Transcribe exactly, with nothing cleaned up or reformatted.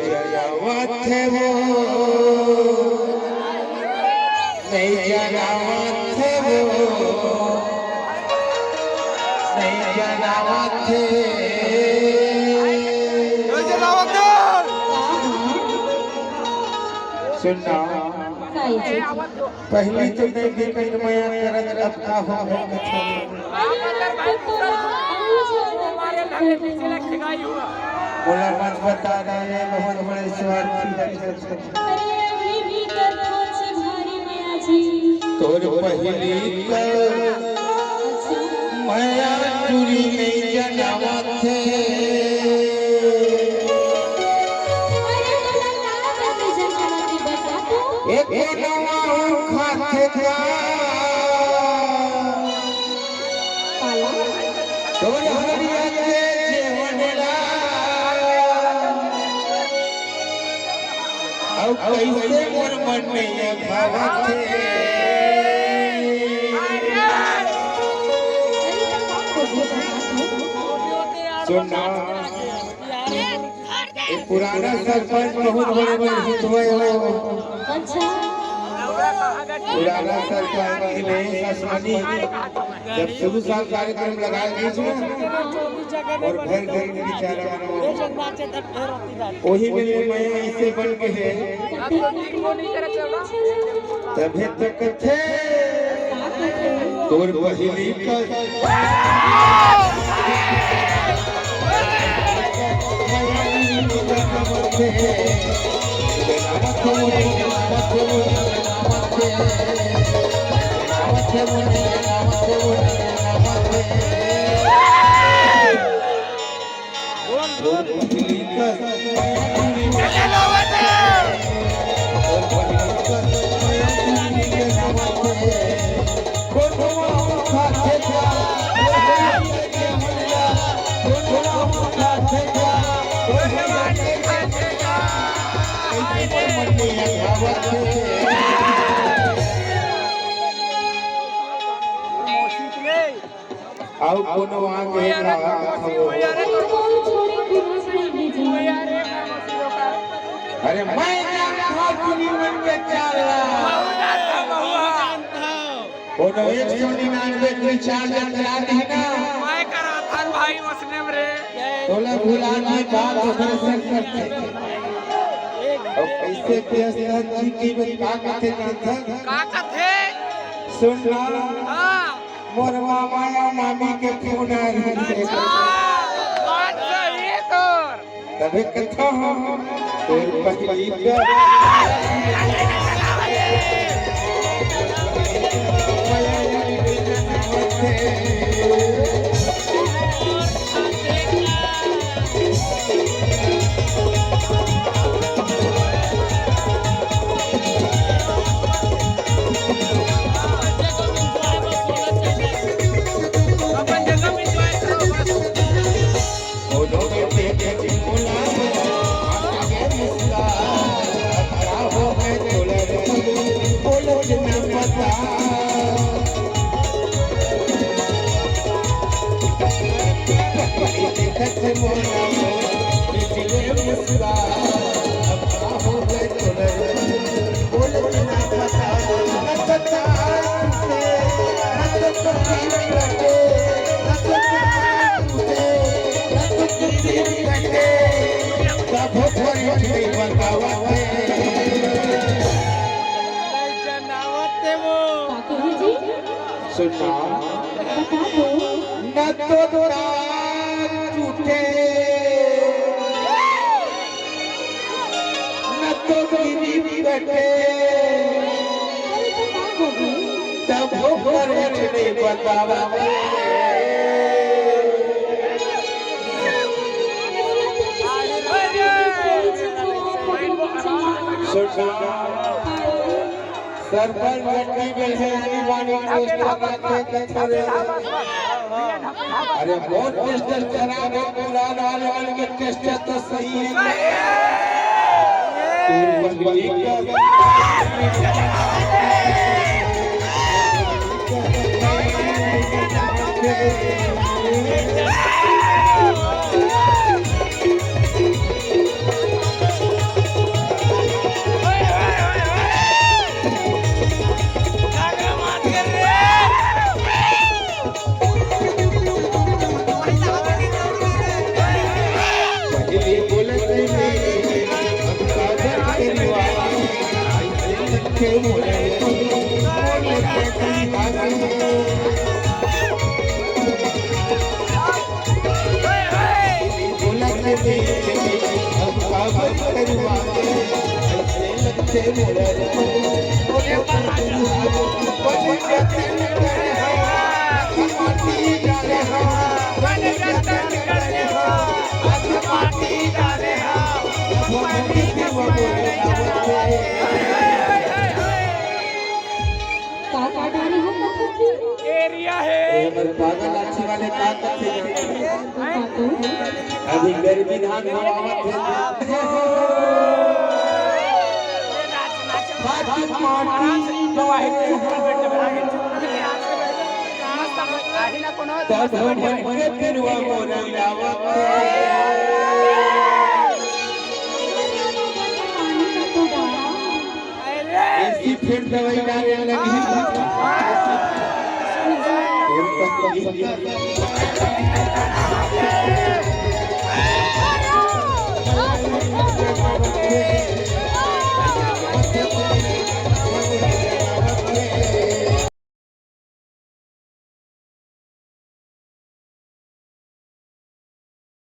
जनावत हे वो, नहीं जनावत हे वो, नहीं जनावत हे। सुनना, पहली तो नहीं देखत मया करत, अब का हो गए कथा। मोला मत बता रे, बहुत बड़े स्वार्थी है। तोर पहली कर मया चुरी नहीं जनावत हे। एक नवा खाथे का। तोर हरिया के जेवन ला। अउ कइसे मोर मन में ये भावत हे। सुनना, ये पुराना सरपंच बहुत बड़े बड़े हित हुए हो। अच्छा। पुराना सरपंच दिनेश आसमानी जब शुरू साल कार्यक्रम लगाए गए थे ना, और घर घर में बेचारा वही में मैं ऐसे बन के है। तभे तो कथे तोर पहली कर अउ कोनो आगे हे का? अरे मैं जानत हँव तुमन के चाल ला। कोनो एक सौ निन्यानवे के रिचार्ज करा दे ना। मैं कराथन भाई वसने में रे। तोला भुला के बात ओकर संग करथे। अउ कइसे व्यस्त हे जी की में का कथे जानथन? का कथे? सुन ना। हाँ। मोर मामा या मामी के फोन आ रही है। अच्छा, बात सही हे तोर। तभे कथा हो, तोर पहली प्यार। सुनना। बता दो। न तो तार टूटे, न तो गिरी कटे, अरे तो का हो गई? तब ओकर नहीं बतावा। सुनना। सरपंच गड्डी में है, आनी बानी दोस्त बातें कथे रे। अरे बहुत टेस्टर खराब है, पुराना आने वाले के टेस्टर तो सही है। तू बदली कर। का का डारे हो कथस जी? एरिया हे। ए, हमर पागल अच्छी वाले का करथे? अभी गर्मी धान बोआवत हे। तब हमन के पिलवा मोरा लावत हे। एसी फेर दवाई डारे लगी।